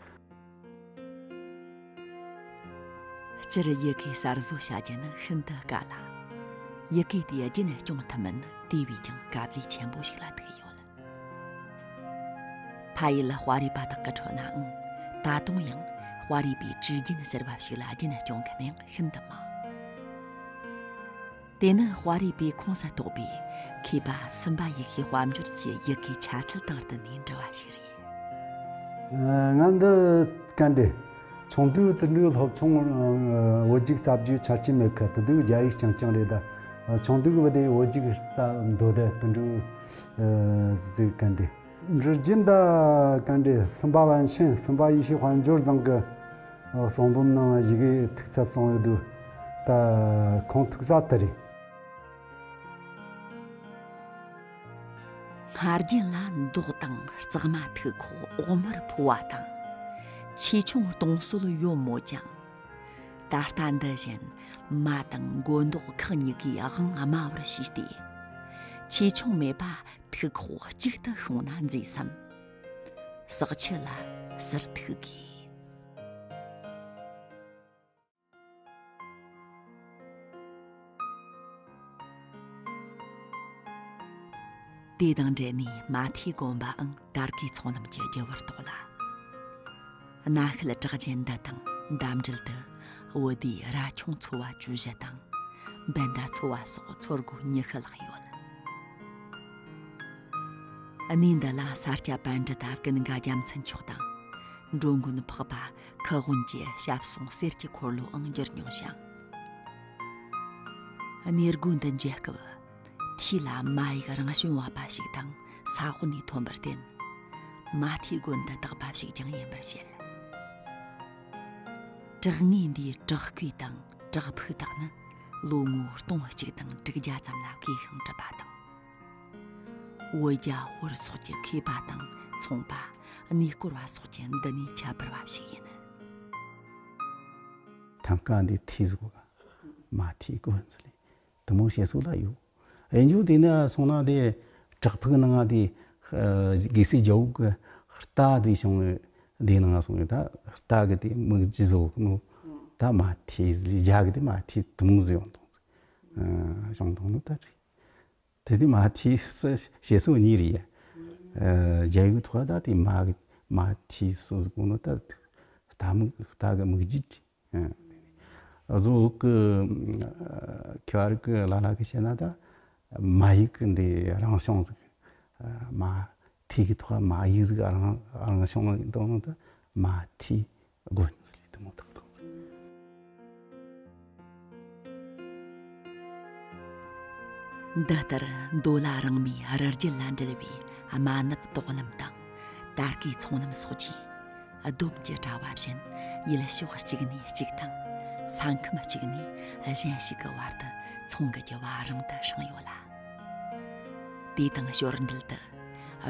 སྤྱིར་ཡི་གེ་གསར་བཟོ་བྱ་རྒྱུ་ནི་ཤིན་ཏུ་དཀའ་ལ། ཡི་གེ་དེ་རྒྱུན་སྐྱོང་ཐུབ་མིན་ནི་དེ་བས་ཀྱང་དཀའ་ལས་ཆེན་པོ་ཞིག་ལ་ཐུག་ཡོད། ཕ་ཡུལ་དཔའ་རིས་པ་དག་གི་ཁྲོད་ནའང་ད་དུང་ཡང་དཔའ་རིས་པའི་བྲིས་རྒྱུན་ཟེར་བ་ཞིག་ལ་རྒྱུན་སྐྱོང་མཁན་ཡང་ཤིན་ཏུ་མང་། དེ་ནི་དཔའ་རིས་པའི་ཁོངས་སུ་གཏོགས་པའི་མཁས་པ་སུམ་པ་ཡེ་ཤེས་དཔལ་འབྱོར་གྱི་ཡི་གེའི་ཆ་ཚུལ་དང་བསྟུན་ནས་འབྲི་བ་ཞིག་རེད། ཨ། ང་འདི་གན་དེ་ཆུང་དུས་དུད་འགྲོའི་སློབ་ཆུང་། ཨ། བོད་ཡིག་གསར་བརྗེའི་ཆ་རྐྱེན་མེད་ཁ་དུ་དུས་རྒྱ་ཡིག་རྐྱང་རྐྱང་རེད་ད། ཨ། ཆུང་དུས་བུ་དེ་བོད་ཡིག་རྩ་འདོད་དེ་དུད་འགྲོའི། ཨ། ཟིག་གན་དེ། འབྲི་རྒྱུན་ད་གན་དེ་སུམ་པ་པཎ་ཆེན་སུམ་པ་ཡེ་ཤེས་དཔལ་འབྱོར་བཟང་གི། ཨ། གསུང་འབུམ་ནང་ཡི་གེ་ཐུག་ཚད་སོང་ཡོད་དུས་ད་ཁོང་ཐུག་ས་དེ་རེད། སྔར་རྒྱུན་ལ་མདོག་དང་གཙང་མ་ཐིག་ཁོག་འོག་མར་ཕོ་བ་དང་། ཆེ་ཆུང་སྟོང་སྲོལ་ཡོད་མོད་ཀྱང་། ད་ལྟ་འདི་བཞིན་མ་དང་མགོ་མདོག་ཁག་གཉིས་ཀའི་དབང་དམའ་བར་བྱས་ཏེ། ཆེ་ཆུང་མེད་པ་ཐིག་ཁོག་གཅིག་ཏུ་ཤོང་ན་མཛེས་སམ། ཟག་ཆུ་ལ་ཟུར་ཐུག་གིས། དེ་དང་འབྲེལ་ནས་མ་ཐེའི་དགོན་པའང་དར་གོས་ཚོང་ལམ་གྱི་རྒྱུ་བར་གཏོགས་ལ། གནའ་ཤུལ་གྲགས་ཅན་འདི་དང་འདབས་འབྲེལ་དུ་བོད་ཟླའི་ར་ཆུང་ཚོ་བ་བཅུ་བཞི་དང་། འབན་ཟླ་ཚོ་བ་སོགས་ཚོ་སྒོ་ཉི་ཤུ་ལྷག་ཡོད། གནས་འདི་ལ་ས་སྐྱ་པཎྜི་ཏ་ཀུན་དགའ་རྒྱལ་མཚན་མཆོག་དང་། འགྲོ་མགོན་འཕགས་པ་ཁུ་དབོན་གྱི་ཞབས་ཟུང་གསེར་གྱི་འཁོར་ལོའང་བསྒྱུར་མྱོང་ཞིང་། གནས་སྒོ་འདི་མཇལ་སྐབས། ཐེའུ་ལ་མ་ཡིག་རང་བྱོན་བ་པ་ཞིག་དང་ས་འོག་ནས་ཐོན་པར་བརྟེན། མ་ཐེའི་དགོན་དུ་བཏགས་པ་ཞིག་ཀྱང་ཡིན་པར་བཤད། བྲག་ངོས་འདིའི་བྲག་བརྐོས་དང་བྲག་ཕུག་དག་ནི་ལོ་ངོ་སྟོང་གཅིག་དང་དྲུག་བརྒྱ་ཙམ་ལ་བརྐོས་ཤིང་གྲུབ་པ་དང་། བོད་རྒྱ་ཧོར་སོགས་ཀྱི་མཁས་པ་དང་ཚོང་པ། གནས་སྐོར་བ་སོགས་ཀྱིས་འདི་ནས་ཁྱད་པར་བ་ཞིག་ཡིན། ཐང་ཀ་འདི་ཐེའུ་ཟིག་ག་མ་ཐེའི་དགོན་ཟེར་ལེ། དུ་མོ་བཤད་སྲོལ་ལ་ཡོད། ཨེ་འཇུ་དེ་ན་སོང་ན་དེ་བྲག་ཕུག་ནང་ང་དེ་ཨ་དགེ་སྲས་རྒྱལ་པོ་གི་རྟ་དེ་བྱུང་བའི་དེ་ནང་སོང་བའི་ད་རྟ་གི་དེ་མིག་རྒྱུ་བཟོ་གི་ནོ། ད་མ་ཐེའི་ཟེར་ལེ། རྒྱ་གི་དེ་མ་ཐེའི་དུ་མོ་ཟེར་ཡོང་དང་ཟེར། ཨ་བྱུང་དང་ནོ་ད་རེད། དེ་དུས་མ་ཐེའི་སུ་བཤད་སྲོལ་གཉིས་རེད་ཡ། ཨ་རྒྱ་ཡིག་ཐོག་ད་དེ་མ་གི་མ་ཐེའི་སུ་ཟེར་གོ་ནོ་ད་རྟ་མིག་རྟ་གི་མིག་རྒྱུ་རེད། ཨ་བཟོ་གི་ཁྱེད་རང་གི་ལ་ལ་གི་བཤད་ན་ད་མ་ཡིག་གི་འདི་རང་བྱུང་ཟིག་མ་ཐེའི་གི་ཐོག་མ་ཡིག་ཟིག་རང་རང་བྱུང་འདུག་ནོ་ད་མ་ཐེའི་དགོན་ཟེར་ལེ་དུ་མོ་ཐག་ཐག་ཟེར། འདི་ལྟར་མདོ་ལ་རིང་མོའི་རི་རྒྱུད་ལ་འབྲེལ་བའི་རྨ་ནུབ་དོག་ལམ་དང་དར་གོས་ཚོང་ལམ་སོགས་ཀྱིས་སྡོམ་གྱི་དྲ་བ་བཞིན་ཡུལ་ཕྱོགས་གཅིག་ནས་གཅིག་དང་ ས་ཁམས་གཅིག་ནས་གཞན་ཞིག་གི་བར་དུ་ཚོང་གི་རྒྱུ་བ་རིང་དུ་བསྲིངས་ཡོད་ལ། དེ་དང་ཞོར་འབྲེལ་དུ་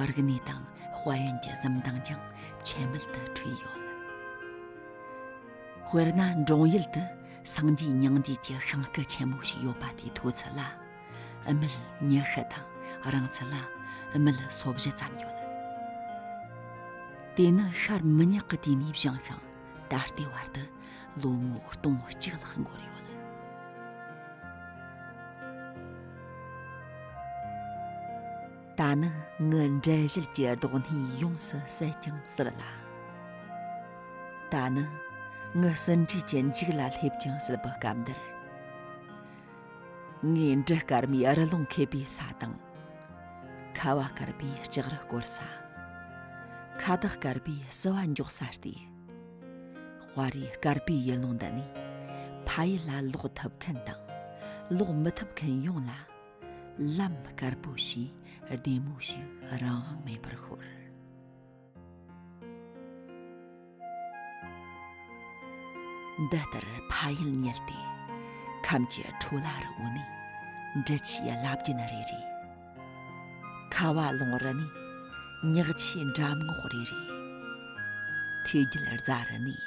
རིག་གནས་དང་དཔལ་ཡོན་གྱི་གཟི་མདངས་ཀྱང་ཆེས་མེད་དུ་འཕྲོས་ཡོད། དཔེར་ན་འབྲོང་ཡུལ་དུ་སངས་རྒྱས་མྱང་འདས་ཀྱི་ཤིང་སྐུ་ཆེན་མོ་ཞིག་ཡོད་པ་དེའི་མཐོ་ཚད་ལ་མིལ་ཉི་ཤུ་དང་རིང་ཚད་ལ་མིལ་སོ་བཞི་ཙམ་ཡོད། དེ་ནི་ཤར་མི་ཉག་གི་དུས་ནས་བཞེངས་ཤིང་ད་ལྟའི་བར་དུ་ལོ་ངོ་སྟོང་གཅིག་ལྷག་འགོར་ཡོད། ད་ནི་ངི་འགྲེལ་བཤད་ཀྱི་རྡོག་སྣེ་ཡོངས་སུ་ཟད་ཀྱང་སྲིད་ལ། ད་ནི་ངི་ཟིན་བྲིས་ཀྱི་མཇུག་ལ་སླེབས་ཀྱང་སྲིད་པའི་སྐབས་འདིར། ངས་འབྲི་དཀར་མོའི་རི་ལུང་མཁས་པའི་ས་དང་། ཁ་བ་དཀར་པོའི་ལྕགས་རི་བསྐོར་ས། ཁ་བཏགས་དཀར་པོའི་སྲི་བ་འགྱོགས་ས་སྟེ། དཔའ་རིས་དཀར་པོའི་ཡུལ་ལུང་འདི་ནས་ཕ་ཡུལ་ལ་ལོག་ཐུབ་མཁན་དང་ལོག་མི་ཐུབ་མཁན་ཡོངས་ལ་ལམ་དཀར་པོ་ཞེས་བདེ་མོ་ཞིག་རང་དབང་མེད་པར་ཤོར། འདི་ལྟར་ཕ་ཡུལ་ཉལ་ཏེ་ཁམས་ཀྱི་ཁྲོ་ལ་རི་བོ་ནས་འབྲི་ཆུའི་རླབས་རྒྱུན་རེ་རེ། ཁ་བ་ལུང་རི་ནས་ཉག་ཆུའི་འགྲམ་ངོགས་རེ་རེ། ཐོས་རྒྱལ་རྫ་རི་ནས་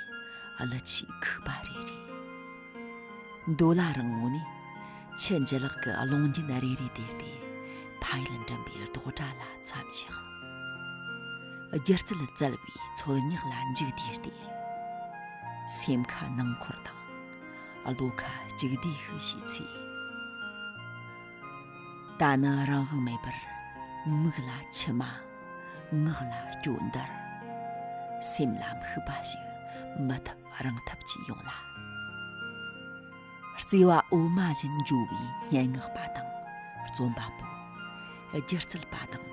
ཀླུ་ཆུའི་ཁུག་པ་རེ་རེ། མདོ་ལ་རིང་མོ་ནས་ཆུ་འཇུ་ལག་གི་རླུང་རྒྱུན་རེ་རེ་དེར་ཏེ་ཕ་ཡུལ་འགྲིམ་པའི་རྡོག་སྒྲ་ལ་མཚམས་བཞག་སྒྱུ་རྩལ་བཙལ་བའི་ཚོད་སྙེག་ལ་འཇུག་དུས་ཏེ། སེམས་ཁ་ནང་འཁོར་དང་བློ་ཁ་གཅིག་བདེ་ཤིག་བྱས་ཚེ། ད་ནི་རང་དབང་མེད་པར་མིག་ལ་མཆི་མ། ངག་ལ་སྐྱོ་འདར། སེམས་ལ་འཕུག་པ་ཞིག་མི་ཐུབ་རང་ཐུབ་ཀྱིས་ཡོང་ལ། བརྩེ་བ་འོ་མ་བཞིན་འཇོ་བའི་སྙན་ངག་པ་དང་རྩོམ་པ་པོ། སྒྱུ་རྩལ་པ་དང་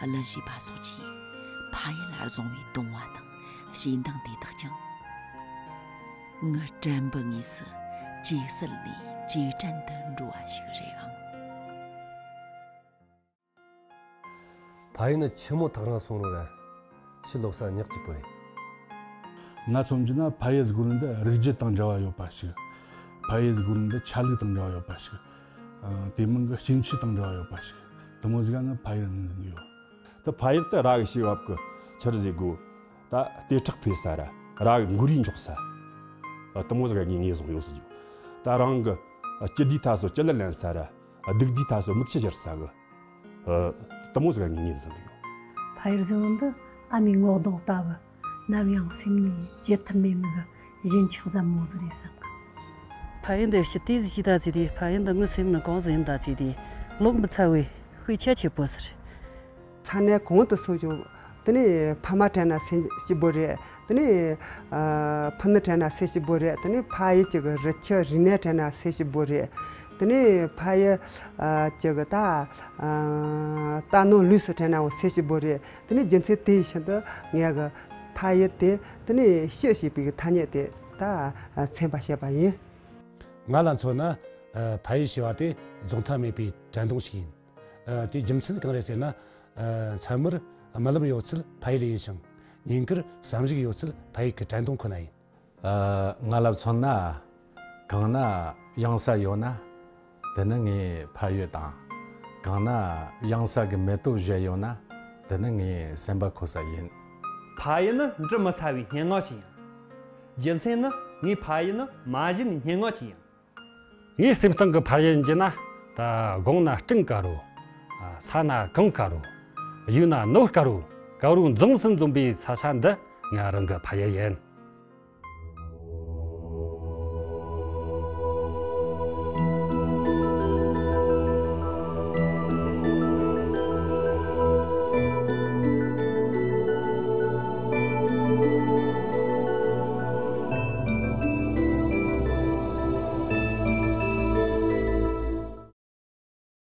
གླུ་གཞས་པ་སོགས་ཀྱིས་ཕ་ཡུལ་ལ་བཟུང་བའི་གདུང་བ་དང་ཞེ་འདང་དེ་དག་ཀྱང་། ངི་དྲན་པའི་ངོས་སུ་ཇེ་གསལ་ནས་ཇེ་དྲན་དུ་འགྲོ་བ་ཞིག་རེད་ཨང་། ཕ་ཡུལ་ནི་ཆུ་མོ་ཐག་རིང་སོང་རུང་ར། ཕྱི་ལོགས་ས་ཉག་གཅིག་པོ་རེད། ང་མཚོན་རྒྱུ་ན་ཕ་ཡུལ་ཟེར་གོ་ནི་འདི་རིགས་རྒྱུད་དང་འབྲེལ་བ་ཡོད་པ་ཞིག་ཕ་ཡུལ་ཟེར་གོ་ནི་འདི་ཆ་ལུགས་དང་འབྲེལ་བ་ཡོད་པ་ཞིག་དེ་མིན་གྱི་སྐྱེ་མཆེད་དང་འབྲེལ་བ་ཡོད་པ་ཞིག་དེ་མོ་ཟིག་ག་ངི་ཕ་ཡུལ་ངོས་འཛིན་གི་ཡོད། ད་ཕ་ཡུལ་དེ་ར་གི་ཤེས་བབ་གི་ཆི་རེད་ཟེར་གོ་ད་ལྟེ་ཁྲག་འཕེལ་ས་ར་ར་གི་མགོ་རིལ་འཇོག་ས། དེ་མོ་ཟིག་ག་ངས་ངོས་བཟུང་ཡོད་ཟེར་རྒྱུ། ད་རང་གི་སྐྱིད་དུས་ཐ་སོ་སྐྱིད་ལ་ལེན་ས་ར། སྡུག་དུས་ཐ་སོ་མིག་ཆུ་བཞུར་ས་གི། ཨ། དེ་མོ་ཟིག་ག་ངས་ངོས་འཛིན་གི་ཡོད། ཕ་ཡུལ་ཟེར་བ་འདི་ཨ་མའི་ངོ་གདོང་ལྟ་བུ། ནམ་ཡང་སེམས་ནས་བརྗེད་ཐབས་མེད་ནི་གི་བཞིན་ཆགས་ཟབ་མོ་ཟིག་རེད་བསམ་གི། ཕ་ཡུལ་འདི་ཕྱི་ལྟས་ཟིག་ཤེས་ད་ཟིག་དེ་ཕ་ཡུལ་འདི་ངའི་སེམས་ནང་གང་ཟིག་ཡིན་ད་ཟིག་དེ་ལོག་མི་ཚར་བའི་དཔེ་ཆ་ཆེ་པོ་ཟིག་རེད། ས་གནས་གང་དུ་སོང་ཀྱང་དེ་ནས་ཕ་མ་དྲན་ན་སེམས་སྐྱིད་པོ་རེད། དེ་ནས་ཨ་ཕུ་ནུ་དྲན་ན་སེམས་སྐྱིད་པོ་རེད། དེ་ནས་ཕ་ཡུལ་གཅིག་གི་རི་ཆུ་རིག་གནས་དྲན་ན་སེམས་སྐྱིད་པོ་རེད། དེ་ནས་ཕ་ཡུལ་ཨ་གཅིག་གི་ད་ཨ་རྟ་ནོར་ལུག་སུ་དྲན་ནའང་སེམས་སྐྱིད་པོ་རེད། དེ་ནས་རྒྱུ་མཚན་དེ་བཞིན་དུ་ངས་གི་ཕ་ཡུལ་དེ་དེ་ནས་སྐྱིད་ཞེས་པའི་གི་ཐ་སྙད་དེ་ད་མཚན་པ་བཤད་པ་ཡིན། ང་ལ་མཚོན་ན་ཨ་ཕ་ཡུལ་ཞེས་པ་དེ་རྫོགས་མཐའ་མེད་པའི་དྲན་གདུང་ཞིག་ཡིན། ཨ་དེའི་རྒྱུ་མཚན་གང་རེད་ཟེར་ན། ཨ་མཚན་མོར་རྨི་ལམ་ཡོད་ཚད་ཕ་ཡུལ་ཡིན་ཞིང་། ཉིན་དཀར་བསམ་གཞིག་ཡོད་ཚད་ཕ་ཡུལ་གྱི་དྲན་གདུང་ཁོ་ན་ཡིན། ཨ་ང་ལ་མཚོན་ན། གང་ན་གཡང་ས་ཡོད་ན། དེ་ནི་ངའི་ཕ་ཡུལ་དང་། གང་ན་གཡང་ས་གི་མེ་ཏོག་བཞད་ཡོད་ན། དེ་ནི་ངའི་སེམས་པ་ཁོ་ས་ཡིན། ཕ་ཡུལ་ནི་འབྲི་མི་ཚར་བའི་སྙན་ངག་ཅིག་ཡིན། རྒྱུ་མཚན་ནི་ངའི་ཕ་ཡུལ་ནི་མ་གཞི་ནས་སྙན་ངག་ཅིག་ཡིན། ངའི་སེམས་གཏིང་གི་ཕ་ཡུལ་ཡིན་རྒྱུ་ན། ད་དགུང་ན་སྤྲིན་དཀར་རོ། ས་ན་གངས་དཀར་རོ། ཡུལ་ན་ནོར་དཀར་རོ། དཀར་རོ་འཛོམས་སུ་འཛོམས་པའི་ས་ཆ་འདི་ང་རང་གི་ཕ་ཡུལ་ཡིན།